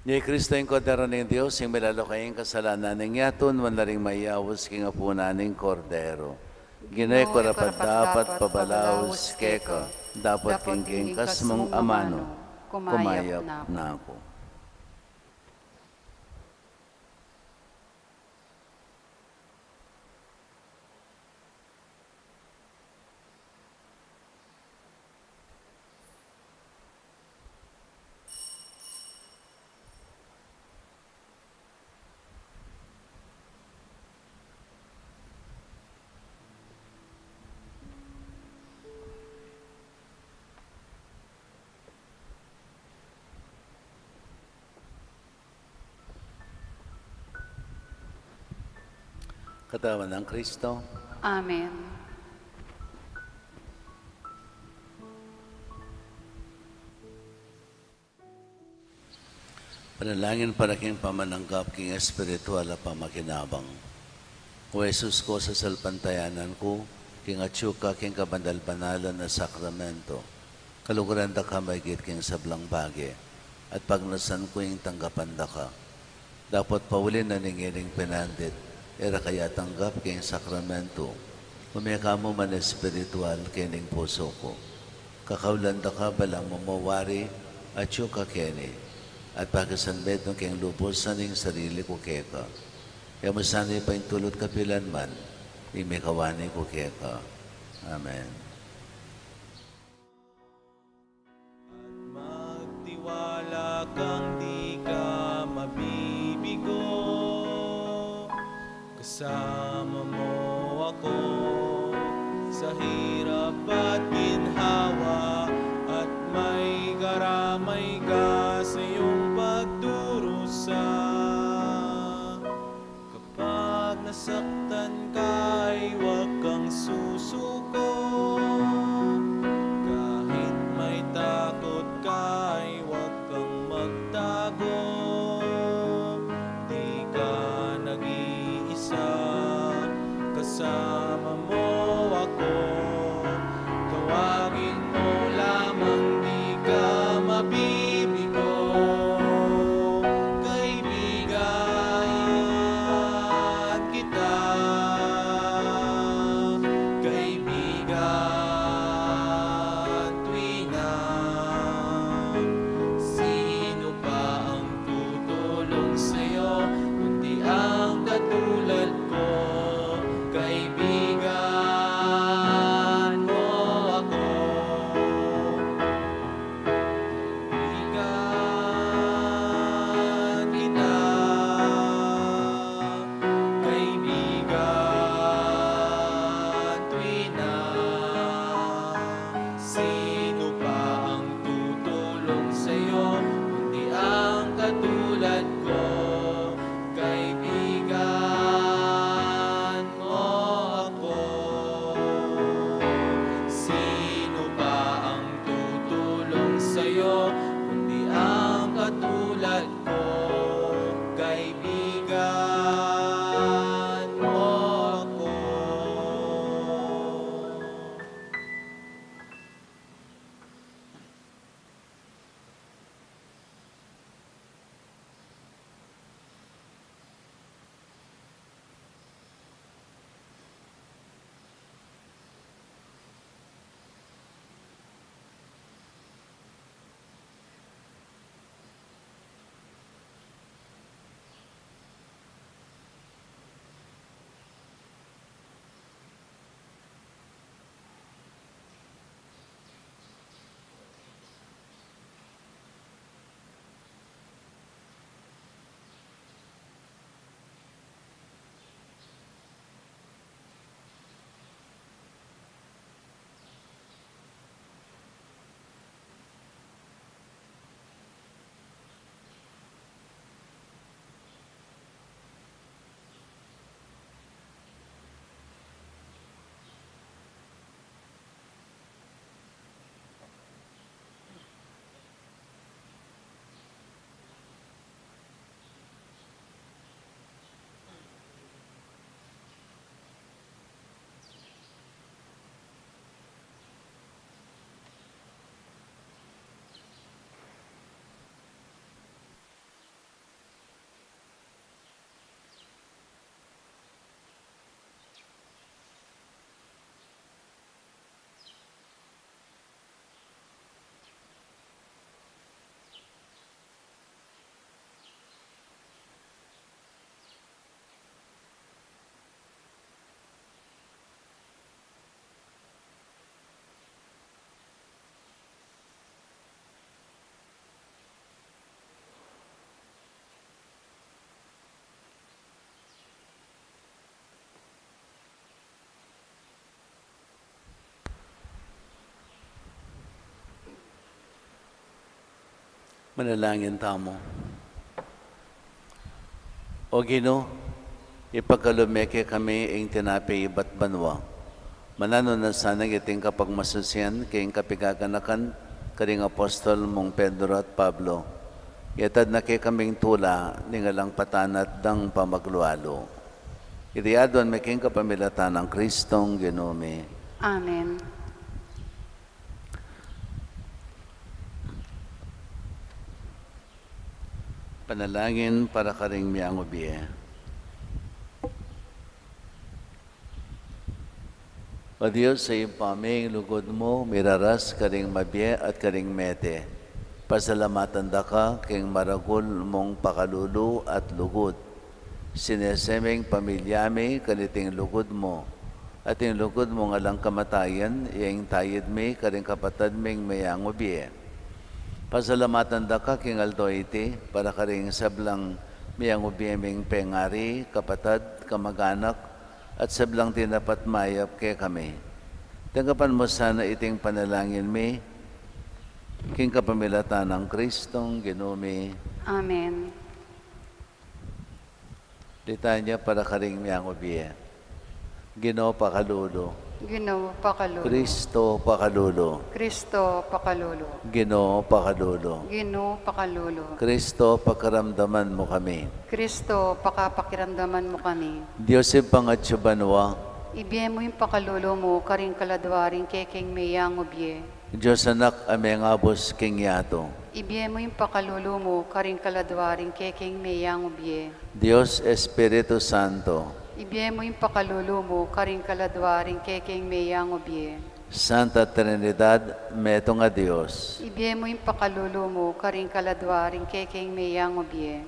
Ini i Kristo, ing Kordero ning Dios, ing milalako king kasalanan ning yatu. Nuan la ring mayaus king apunan ning Kordero. Ginu, e ku karapat-dapat pabalaus keka, dapot king kekang kasmung amanu, kumayap na ku. Katawan nang Kristo. Amen. Panalangin para king pamananggap king espiritual a pamakinabang. O Jesus ku, sasalpantayanan ku king atyu ka king kabanal-banalan a sakramento. Kaluguran da ka maigit king sablang bage, at pagnasan ku ing tanggapan da ka. Dapot pauli na ning ining pinandit, e ra ka ya tanggap king sakramento, ume ka mu man espiritual king pusu ku. Kakaulan da ka balang mamawari atyu ka keni, at pakisanmetung keng lubusan ing sarili ku keka. E mu sana ipaintulut kapilan man ing mikawani ku keka. Amen. kang di ka mabibigo. Kasama mo ako sa hirap at ginhawa, at may karamay ka sa iyong pagdurusa. Kapag nasaktan ka, ay huwag kang susuko. Kahit may takot ka, ay huwag kang magtago. Di ka nag-iisa, kasama mo ako. Tawagin mo lamang, di ka mabibigo. Kaibigan kita, kaibigan tuwina. Sino pa ang tutulong sa'yo, kundi ang katulad ko? Kaibigan mo ako. Kaibigan kita, kaibigan tuwina. Sino pa ang tutulong sa'yo, kundi ang katulad ko? Kaibigan mo ako. Sino pa ang tutulong sa'yo, kundi ang katulad ko? Kaibigan mo ako. Manalangin tamu. O Ginu, ipagkalub me kekami ing tinape ibat banua. Mananu na sana iting kapagmasusian king kapigaganakan karing apostol mung Pedro at Pablo. Iatad na kekaming tula ning alang patanat dang pamaglualu. Iti aduan mi king kapamilatan nang Kristong Ginu mi. Amen. Panalangin para karing miyangubie. O Dios, sa ibpa mi, ing lugud mu miraras karing mabie at karing mete. Pasalamatan da ka king maragul mung pakalulu at lugud. Sinese ming pamilya mi kaniting lugud mu, at ing lugud mung alang kamatayan, iya ing tayid mi karing kapatad ming miyangubie. Pasalamatan da ka king aldo iti, para karing sablang miyangubie ming pengari, kapatad, kamaganak, at sablang tinapat mayap kekami. Tanggapan mu sana iting panalangin mi, king kapamilatan nang Kristong Ginu mi. Amen. Litanya para karing miyangubie. Ginu, pakalulu. Ginu, pakalulu. Kristo, pakalulu. Kristo, pakalulu. Ginu, pakalulu. Ginu, pakalulu. Kristo, pakiramdaman mu kami. Kristo, pakapakiramdaman mu kami. Dios, Ibpang atsu banua. Ibie mu ing pakalulu mu karing kaladua ring kekeng miyangubie. Dios Anak a mengabus king yatu. Ibie mu ing pakalulu mu karing kaladua ring kekeng miyangubie. Dios Espiritu Santo. Ibie mu ing pakalulu mu karing kaladua ring kekeng miyangubie. Santa Trinidad, metung a Dios. Ibie mu ing pakalulu mu karing kaladua ring kekeng miyangubie.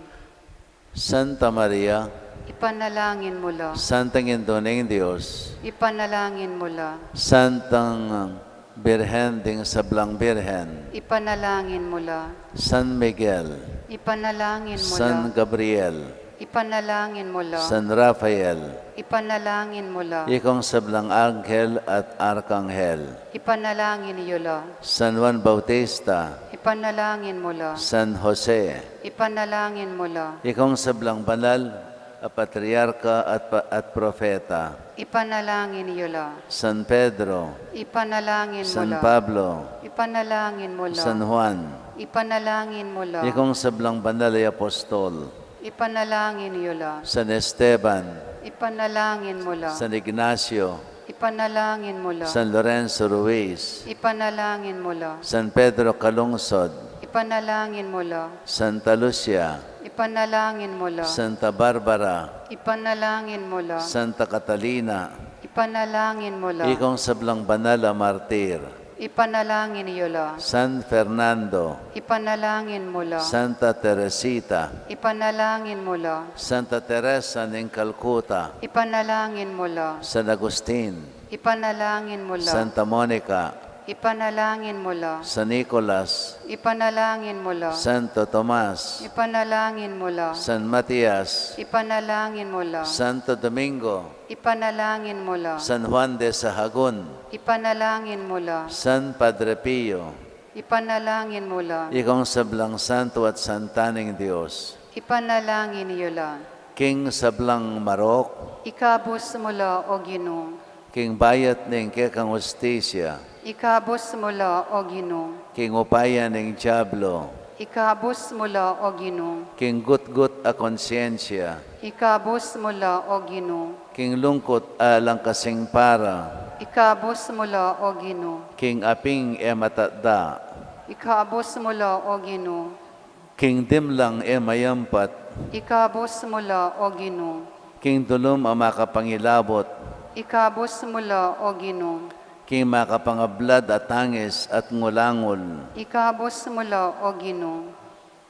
Santa Maria, ipanalangin mu la. Santang Indu ning Dios, ipanalangin mu la. Santang Birhen ding sablang birhen, ipanalangin mu la. San Miguel, ipanalangin mu la. San Gabriel, ipanalangin mu la. San Rafael, ipanalangin mu la. Ikong sablang anghel at arkanghel, ipanalangin yu la. San Juan Bautista, ipanalangin mu la. San Jose, ipanalangin mu la. Ikong sablang banal a patriarka at pa-, at propeta, ipanalangin yu la. San Pedro, ipanalangin mu la. San Pablo, ipanalangin mu la. San Juan, ipanalangin mu la. Ikong sablang banal a apostol, ipanalangin yu la. San Esteban, ipanalangin mu la. San Ignacio, ipanalangin mu la. San Lorenzo Ruiz, ipanalangin mu la. San Pedro Calungsod, ipanalangin mu la. Santa Lucia, ipanalangin mu la. Santa Barbara, ipanalangin mu la. Santa Catalina, ipanalangin mu la. Ikong sablang banal a martir, ipanalangin yu la. San Fernando, ipanalangin mu la. Santa Teresita, ipanalangin mu la. Santa Teresa ning Calcutta, ipanalangin mu la. San Agustin, ipanalangin mu la. Santa Monica, ipanalangin mu la. San Nicolas, ipanalangin mu la. Santo Tomas, ipanalangin mu la. San Matias, ipanalangin mu la. Santo Domingo, ipanalangin mu la. San Juan de Sahagun, ipanalangin mu la. San Padre Pio, ipanalangin mu la. Ikong sablang santo at santa ning Dios, ipanalangin yu la. King sablang marok, ikabus mu la, O Ginu. King bayat ning kekang hustisya, ikabus mu la, O Ginu. King upaya ning diablo, ikabus mu la, O Ginu. King gutgut a konsyensya, ikabus mu la, O Ginu. King lungkut a alang kasing para, ikabus mu la, O Ginu. King aping e matatda, ikabus mu la, O Ginu. King dimlang e mayampat, ikabus mu la, O Ginu. King dulum a makapangilabut, ikabus mu la, O Ginu. King makapangablad a tangis at ngulangul, ikabus mu la, O Ginu.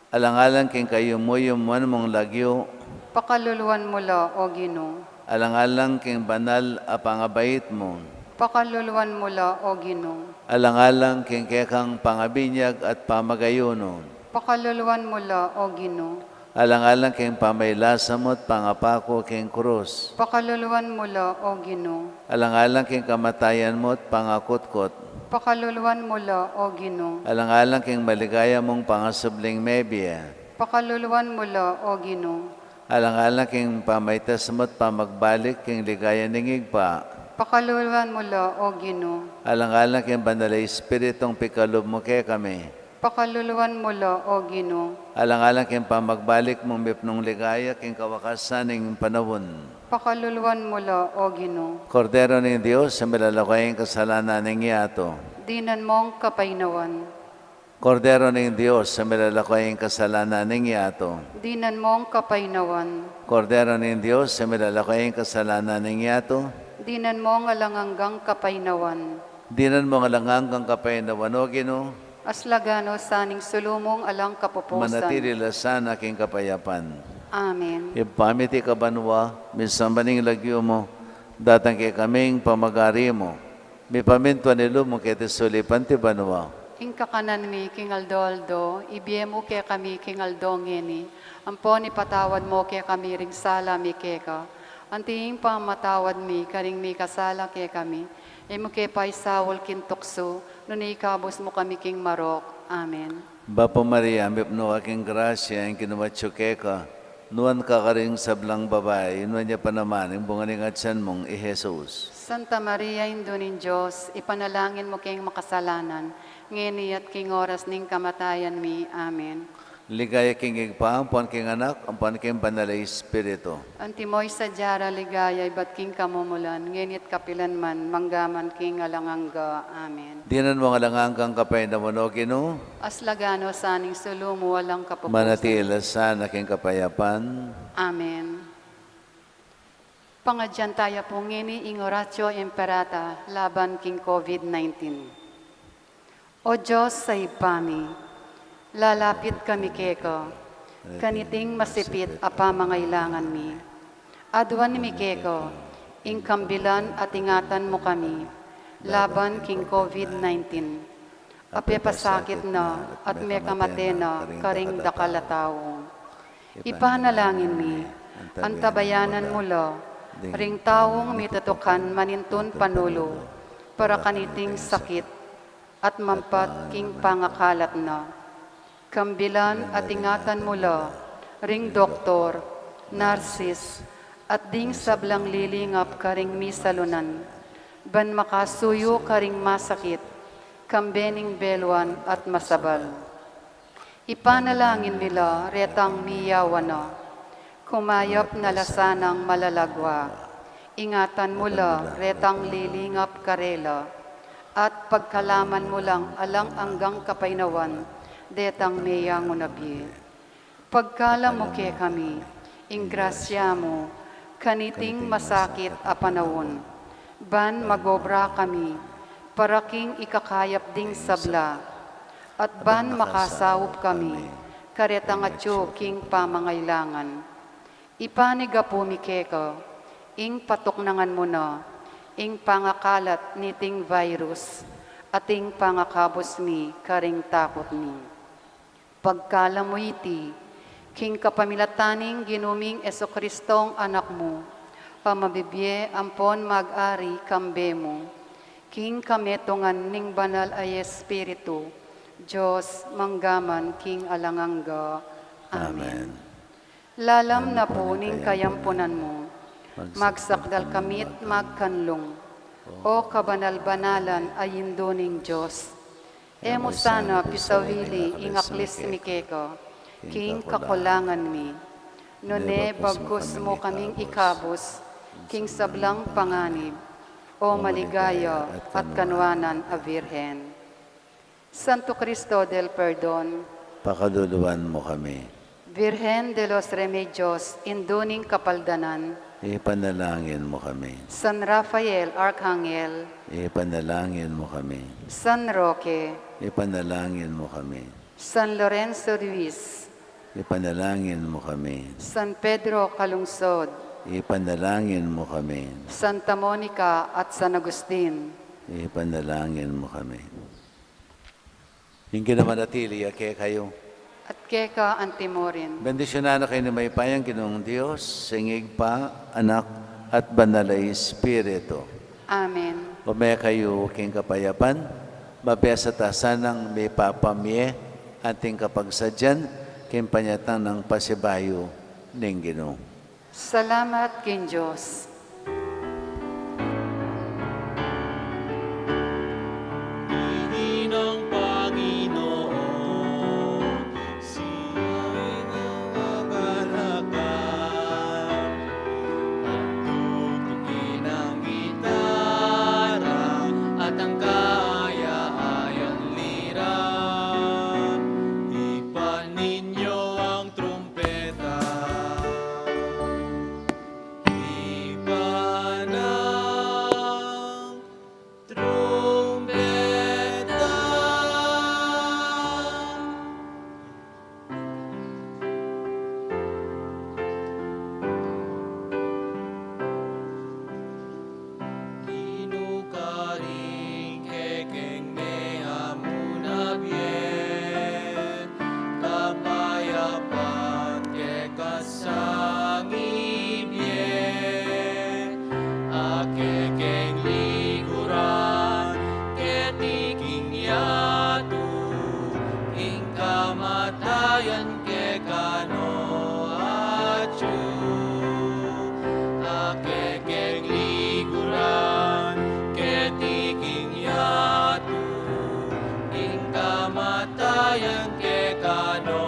Alang-alang king kayum-muyuman mung lagyu, pakaluluan mu la, O Ginu. Alang-alang king banal a pangabait mu, pakaluluan mu la, O Ginu. Alang-alang king kekang pangabinyag at pamagayunu, pakaluluan mu la, O Ginu. Alang-alang king pamaylasa mu't pangapaku king krus, pakaluluan mu la, O Ginu. Alang-alang king kamatayan mu't pangakutkut, pakaluluan mu la, O Ginu. Alang-alang king maligaya mung pangasubling mebie, pakaluluan mu la, O Ginu. Alang-alang king pamaitas mu't pamagbalik king ligaya ning Ibpa, pakaluluan mu la, O Ginu. Alang-alang king Banal a Espiritung pikalub mu kekami, pakaluluan mu la, O Ginu. Alang-alang king pamagbalik mung mipnung ligaya king kawakasan ning panaun, pakaluluan mu la, O Ginu. Kordero ning Dios, a milalako king kasalanan ning yatu, dinan mung kapainawan. Kordero ning Dios, a milalako king kasalanan ning yatu, dinan mung kapainawan. Kordero ning Dios, a milalako king kasalanan ning yatu, dinan mung alang anggang kapainawan. Dinan mung alang anggang kapainawan, O Ginu. Aslagan no sa ning sulu mung alang kapupusan. Manatili la sana king kapayapan. Amen. Ibpa mi, atiu ka banua, misamban ing lagyu mu, datang kekami ing pamagari mu, mipamintuan ing lub mu keti sulip anti banua. Ing kakanan mi king aldo-aldo, ibie mu kekami king aldo ngeni, ampon ipatawad mu kekami ring sala mi keka, anti ing pamamatawad mi karing mikasala kekami, e mu ke paisaul king tuksu, nune ikabus mu kami king marok. Amen. Bapu Maria, mipnu ka king grasya, ing Ginu atyu keka, nuan ka karing sablang babai, nuan ya pa naman ing bunga ning atyan mung i Jesus. Santa Maria, Indu ning Dios, ipanalangin mu keng makasalanan, ngeni at king oras ning kamatayan mi. Amen. Ligaya king Ibpa, ampon king Anak, ampon king Banal a Espiritu. Antimo ing sadya ra ligaya, ibat king kamumulan, ngeni at kapilan man, mangga man king alang angga. Amen. Dinan mu ing alang anggang kapaynawan, O Ginu. Aslagan no sana ing sulu mu alang kapupusan. Manatili la sana king kapayapan. Amen. Pangadyan taya pu ngeni ing Oratio Imperata laban king COVID nineteen. O Dios a Ibpa mi, lalapit kami keka, kaniting masipit a pamangailangan mi. Aduan mi keka, ing kambilan at ingatan mu kami, laban king COVID nineteen. A pepasakit na at mekamate na karing dakal a tau. Ipanalangin mi, antabayanan mu la, ring taung mitutukan manintun panulu, para kaniting sakit, at mampat king pangakalat na. Kambilan at ingatan mu la, ring doktor, narsis, at ding sablang lilingap karing misalunan, ban makasuyu karing masakit, kambe ning beluan at masabal. Ipanalangin mi la retang miyawan na, kumayap na la sanang malalagwa. Ingatan mu la retang lilingap karela, at pagkalaman mu lang alang anggang kapaynawan detang meyangu na bie. Pagkalub mu kekami ing grasya mu kaniting masakit a panaun, ban magobra kami para king ikakayap ding sabla, at ban makasaup kami karetang atyu king pamangailangan. Ipanyawad mi keka ing patuknangan mu na ing pangakalat niting virus, at ing pangakabus mi karing takut mi. Pagkalub mu iti king kapamilatan ning Ginu ming Jesucristong Anak mu, a mabibie ampon mag-ari kambe mu, king kametungan ning Banal a Espiritu, Dios, mangga man king alang angga. Amen. Amen. Lalam na pu ning kayampunan mu, magsakdal kami't magkanlung, O kabanal-banalan a Indu ning Dios. E mu sana pisawili ing aklis mi keka king kakulangan mi, nune bagkus mu kaming ikabus king sablang panganib, O maligaya at kanuanan a Virgen. Santo Cristo del Perdon, pakaluluan mu kami. Virgen de los Remedios, Indu ning Kapaldanan, ipanalangin mu kami. San Rafael Arkanghel, ipanalangin mu kami. San Roque, ipanalangin mu kami. San Lorenzo Ruiz, ipanalangin mu kami. San Pedro Calungsod, ipanalangin mu kami. Santa Monica at San Agustin, ipanalangin mu kami. Ing Ginu manatili ya kekayu. At keka anti murin. Bendisyunan na kayu ning mayupayang Ginung Dios, ing Ibpa, Anak, at Banal a Espiritu. Amen. Ume kayu king kapayapan, mabie na ta sanang mipapamie, anting kapagsadyan, king panyatang nang pasibayu ning Ginu. Salamat king Dios. Iti nang Panginoon, siya ing akalakal, at tutukin ang gitara at ang kaya-ayang lira. Ipanin niyo ang trumpeta. yan kekanu, atyu, a kekeng likuran keti king yatu, ing kamatayan kekanu.